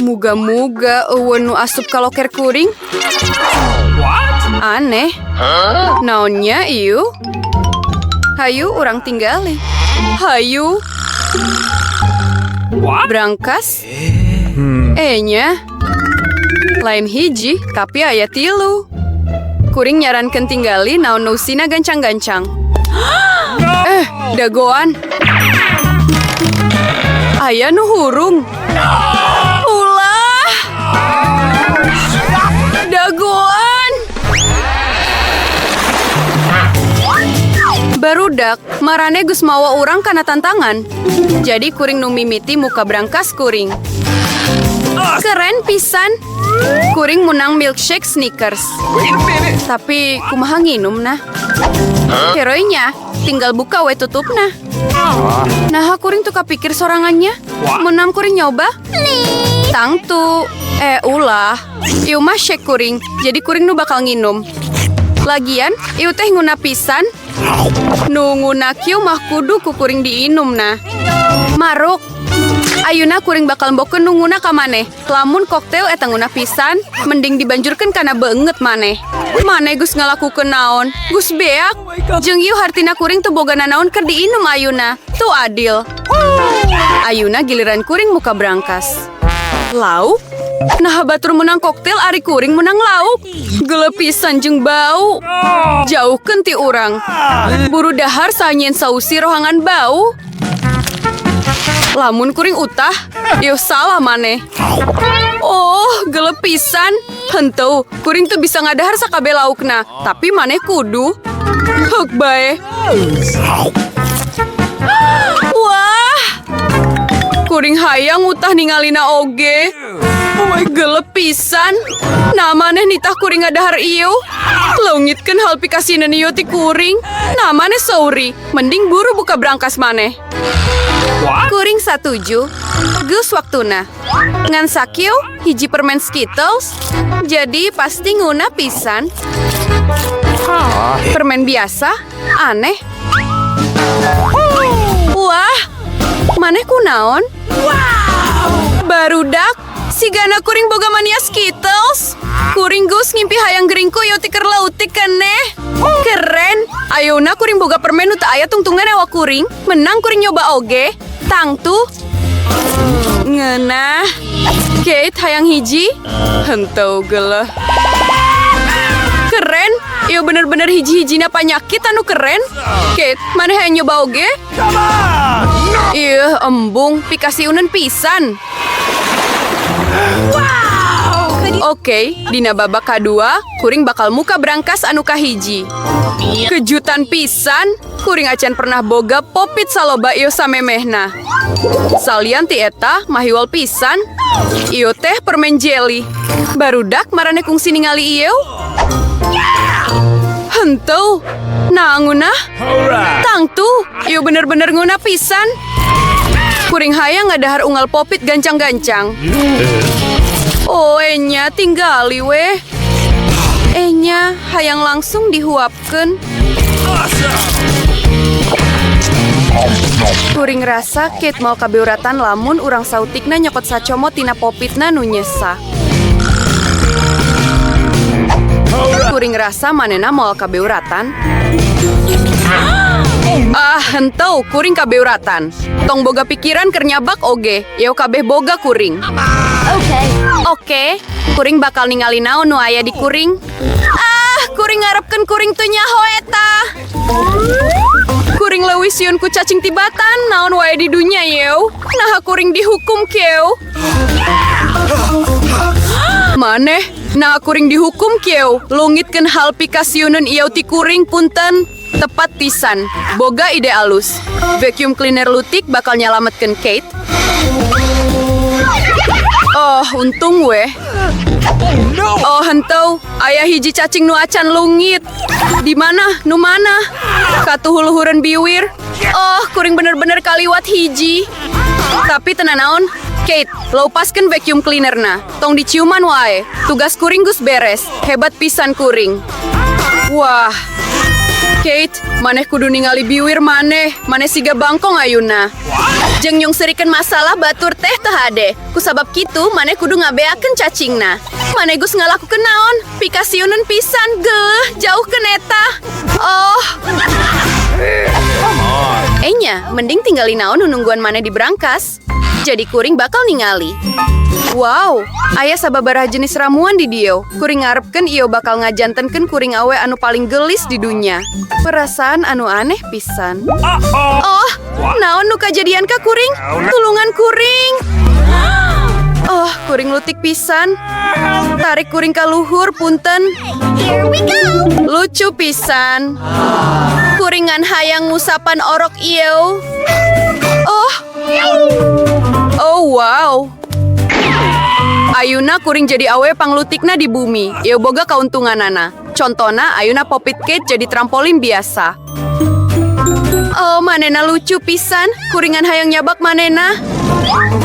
Muga-muga euweuh nu asup ka loker kuring. Aneh. Naonnya ieu? Hayu urang tinggali. Hayu. Brangkas? Enya. Lain hiji, tapi aya tilu. Kuring nyarankeun tinggali naon nu eusina gancang-gancang. Eh, dagoan. Aya nu hurung. Ulah. Dagoan. Barudak, marane geus mawa urang kana tantangan. Jadi kuring nu mimiti muka brangkas kuring. Keren pisan. Kuring menang milkshake Snickers. Tapi kumaha nginumna? Heroinya, tinggal buka we tutupna. Nah, kuring tuh kapikir sorangannya. Menang kuring nyoba? Tangtu. Ulah. Ieu mah shake kuring, jadi kuring nu bakal nginum. Lagian, ieu teh nguna pisan. Nu nguna kieu mah kudu ku kuring diinumna. Maruk. Ayeuna kuring bakal mbokeun nu nguna ka maneh. Lamun koktail eta nguna pisan, mending dibanjurkeun kana beungeut maneh. Maneh geus ngalakukeun naon? Geus beak. Jeung ieu hartina kuring teu boga nanaon keur diinum ayeuna. Teu adil. Ayeuna giliran kuring muka brangkas. Lauk? Nah batur menang koktail ari kuring menang lauk. Geuleuh pisan jeung bau. Jauhkeun ti urang. Buru dahar sanyen sausi rohangan bau. Lamun kuring utah, ieu salah maneh. Oh, geuleuh pisan. Henteu, kuring teu bisa ngadahar sakabeh laukna, tapi maneh kudu. Heuk bae. Wah. Kuring hayang utah ningalina oge. Geuleuh pisan. Nah maneh nitah kuring ngadahar ieu. Leungitkeun hal pikasieun ieu ti kuring. Nah maneh sauri, mending buru buka brangkas maneh. Kuring satuju. Geus waktuna. Ngan sakieu hiji permen Skittles. Jadi pasti nguna pisan. Permen biasa, aneh. Wah, maneh kunaon? Barudak, sigana kuring boga mania Skittles. Kuring geus ngimpi hayang geringku ieu ti keur leutik keneh. Keren. Ayeuna kuring boga permen nu teu aya tungtungan awak kuring. Menang kuring nyoba oge. Tangtu. Ngeunah. Kate hayang hiji. Henteu geuleuh. Keren. Ieu bener-bener hiji-hijina panyakit anu keren. Kate, maneh hayang nyoba oge? Ieu embung pikasieuneun pisan. Oke, dina babak kadua, kuring bakal muka brangkas anu kahiji. Kejutan pisan, kuring acan pernah boga popit saloba ieu samemehna. Salian ti eta, mahiwal pisan. Ieu teh permen jelly. Barudak marane kungsi ningali ieu. Henteu, nah ngunah. Tangtu, ieu bener-bener ngunah pisan. Kuring hayang ngadahar unggal popit gancang-gancang. Oh, enya tinggali weh. Enya hayang langsung dihuapkeun. Kuring rasa Kate mau kabeuratan lamun urang sautikna nyokot sacomo tina popitna nu nyesa. Kuring rasa manena moal kabeuratan. Ah, henteu kuring kabeuratan. Tong boga pikiran keur nyabak oge, yeuh kabeh boga kuring. Oke. Oke, kuring bakal ningali naon nu aya di kuring. Ah, kuring ngarepkeun kuring teu nyaho eta. Kuring leuwih sieun ku cacing tibatan, naon wae di dunya yeuh. Naha kuring dihukum kieu. Maneh, nah kuring dihukum kieu. Leungitkeun hal pikasieuneun ieu ti kuring punten. Tepat pisan, boga ide alus. Vacuum cleaner lutik bakal nyalametkeun Kate. Oh, untung weh. Oh, henteu, aya hiji cacing nu acan leungit. Di mana? Nu mana? Katuhuluhureun biwir. Oh, kuring bener-bener kaliwat hiji. Tapi tenan naon? Kate, lopaskeun vacuum cleanerna. Tong diciuman wae. Tugas kuring geus beres. Hebat pisan kuring. Wah. Kate, maneh kudu ningali biwir maneh, maneh siga bangkong ayuna. Jeung nyungserikeun masalah batur teh teu hade. Kusabab kitu maneh kudu ngabeakeun cacingna. Maneh geus ngalakukeun naon? Pikasieuneun pisan, geuh, jauhkeun eta. Oh. Enya, mending tinggali naon nu nungguan maneh di brangkas. Jadi kuring bakal ningali. Wow, aya sababaraha jenis ramuan di dieu. Kuring ngarepkeun ieu bakal ngajantenkeun kuring awe anu paling gelis di dunya. Perasaan anu aneh pisan. Oh, naon nu kajadian ka kuring? Tulungan kuring. Oh, kuring lutik pisan. Tarik kuring ka luhur, punten. Here we go. Lucu pisan. Kuring ngan hayang ngusapan orok ieu. Oh. Oh, wow. Ayuna kuring jadi awe panglutikna di bumi. Ieu boga kauntunganana. Contona ayuna Pop It Kate jadi trampolin biasa. Oh, manena lucu pisan. Kuring ngan hayang nyabak manena.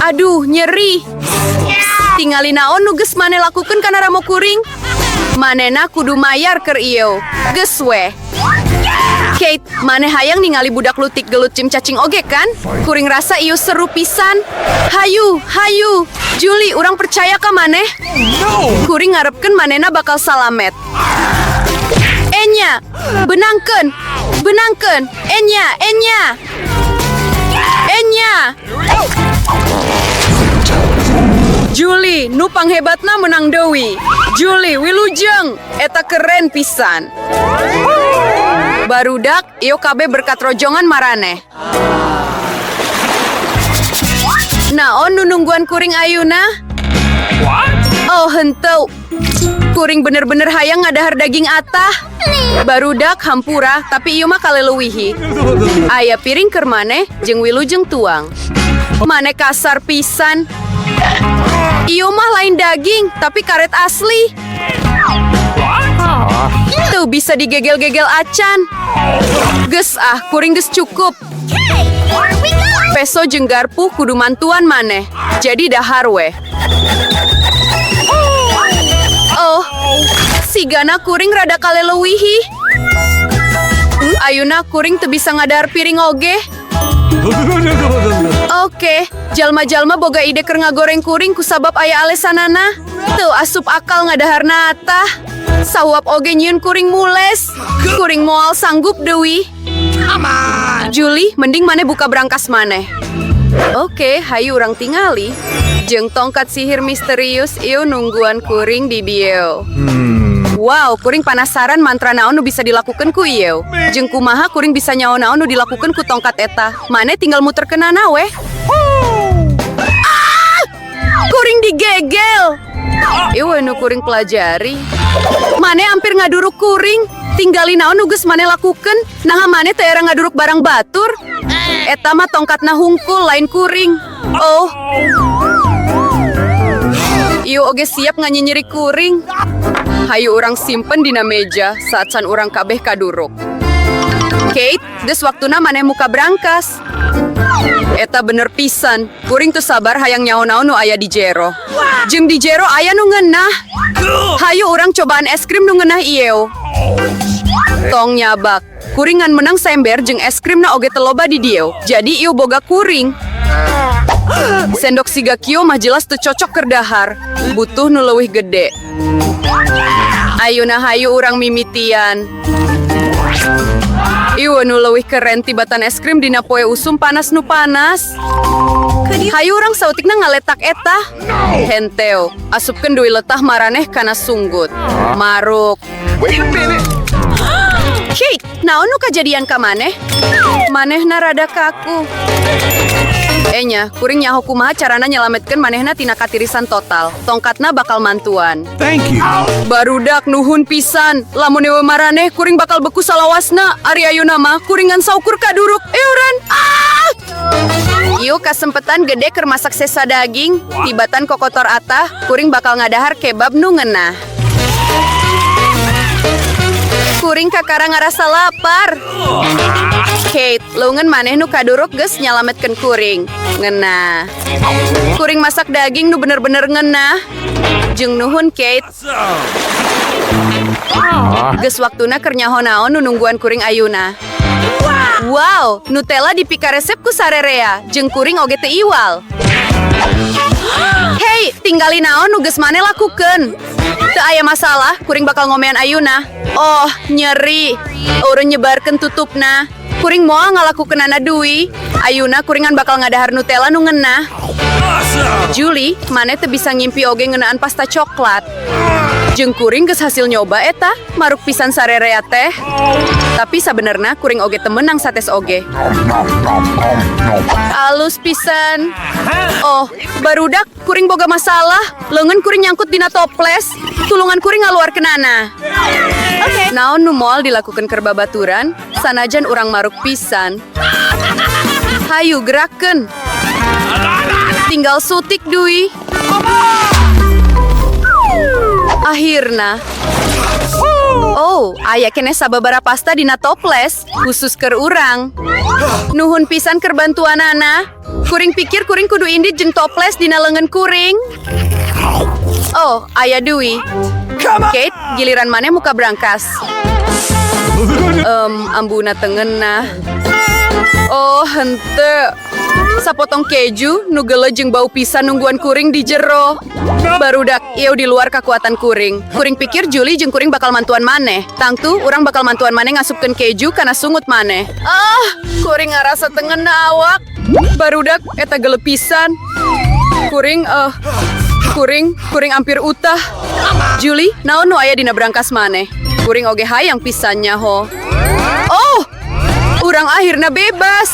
Aduh, nyeri. Tingali naon nu geus mane lakukeun kana ramo kuring? Manena kudu mayar keur ieu. Geus weh. Kate, mane hayang ningali budak lutik gelut jeung cacing oge kan? Kuring rasa ieu seru pisan. Hayu, hayu. Julie, urang percaya ka maneh? Kuring ngarepkeun manena bakal salamet. Enya, benangkeun, benangkeun. Enya, Enya. Enya. Julie, nu panghebatna menang deui. Julie, wilujeng, eta keren pisan. Barudak, ieu kabeh berkat rojongan maraneh. Naon nu nungguan kuring ayuna? Oh, henteu. Kuring bener-bener hayang ngadahar daging atah. Barudak hampura, tapi ieu mah kaleleuwihi. Aya piring keur maneh jeung wilujeng tuang. Maneh kasar pisan. Ieu mah lain daging, tapi karet asli. Tuh bisa digegel-gegel acan. Geus ah, kuring geus cukup. Here we go. Peso jeung garpu kudu mantuan maneh. Jadi dahar weh. Oh, sigana kuring rada kaleleuwihi. Ayuna kuring teu bisa ngadahar piring oge. Oke, jalma-jalma boga ide keur ngagoreng kuring kusabab aya alesanana. Teu asup akal ngadaharna atah. Sawap oge nyieun kuring mules. Kuring moal sanggup deui. Julie, mending maneh buka brangkas maneh. Oke, hayu urang tingali. Jeung tongkat sihir misterius ieu nungguan kuring di dieu. Wow, kuring penasaran mantra naon nu bisa dilakukan ku ieu. Jeung kumaha kuring bisa nyaho naon nu dilakukan ku tongkat eta. Maneh tinggal muterkeunana weh. Ah! Kuring digegel. Ieu we nu kuring pelajari. Maneh hampir ngaduruk kuring. Tinggali naon nu geus maneh lakukeun. Naha maneh teh era ngaduruk barang batur. Eta mah tongkatna hungkul lain kuring. Oh. Ieu oge siap nganyinyiri kuring. Hayu urang simpen dina meja saat can urang kabeh kaduruk. Kate, geus waktuna maneh muka brangkas. Eta bener pisan. Kuring teu sabar hayang nyaho naon nu aya di jero. Jeung di jero aya nu ngeunah. Hayu urang cobaan es krim nu ngeunah ieu. Tong nyabak. Kuring ngan menang sember jeung es krimna oge teu loba di dieu. Jadi ieu boga kuring. Sendok siga kieu mah jelas teu cocok keur dahar. Butuh nu leuwih gede. Ayuna hayu urang mimitian. Ieu nu leuwih keren tibatan es krim dina poe usum panas nu panas. Hayu urang sautikna ngaletak eta. Henteu, asupkeun deui letah maraneh kana sunggut. Maruk. Wait a minute. Kate, naon nu kajadian ka maneh? Manehna rada kaku. Enya, kuring nyaho kumaha carana nyelametkeun manehna tina katirisan total. Tongkatna bakal mantuan. Thank you. Barudak nuhun pisan. Lamun euweuh maraneh kuring bakal beku salawasna. Ari ayeuna mah kuring ngan saukur kaduruk. Eureun. Ah! Ieu kasempetan gede keur masak sesa daging. Tibatan kokotor atah, kuring bakal ngadahar kebab nu ngeunah. Kuring kakara ngarasa lapar. Kate, leungeun maneh nu kaduruk geus nyalametkeun kuring. Ngeunah. Kuring masak daging nu bener-bener ngeunah. Jeung nuhun, Kate. Geus waktuna keur nyaho naon nu nungguan kuring ayuna. Wow, Nutella dipikaresep ku sarerea, jeung kuring oge teu iwal. Hei, tinggali naon nu geus maneh lakukeun. Teu aya masalah, kuring bakal ngomean ayuna. Oh, nyeri. Urang nyebarkeun tutupna. Kuring moal ngalakukeunana deui. Ayuna kuring ngan bakal ngadahar Nutella nu ngeunah. Julie, maneh teu bisa ngimpi oge ngeunaan pasta coklat. Jeung kuring geus hasil nyoba eta, maruk pisan sarerea teh. Tapi sabenerna kuring oge teu meunang sates oge. Alus pisan. Oh, barudak kuring boga masalah. Leungeun kuring nyangkut dina toples. Tulungan kuring ngaluarkeunana. Oke. Naon nu moal dilakukan keur babaturan, sanajan urang maruk pisan. Hayu gerakeun. Tinggal sutik deui. Akhirna. Oh, aya keneh sababaraha pasta dina toples, khusus keur urang. Nuhun pisan keur bantuanana. Kuring pikir kuring kudu indit jeung toples dina leungeun kuring. Oh, aya deui. Kate, giliran maneh muka brangkas. Ambuna teu ngeunah. Oh, henteu. Sapotong keju, nu geuleuh jeung bau pisan nungguan kuring di jero. Barudak, ieu di luar kekuatan kuring. Kuring pikir Julie jeung kuring bakal mantuan maneh. Tangtu, urang bakal mantuan maneh ngasupkeun keju kana sungut maneh. Ah, kuring ngarasa teu ngeunah awak. Barudak, eta geuleuh pisan. Kuring hampir utah. Julie, naon nu aya dina brangkas maneh? Kuring oge hayang pisan nyaho. Oh, urang akhirna bebas.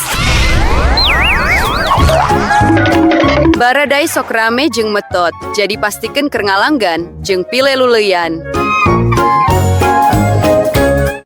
Baradai sok rame jeung metot, jadi pastikan keur ngalanggan, jeung pile luleuyan.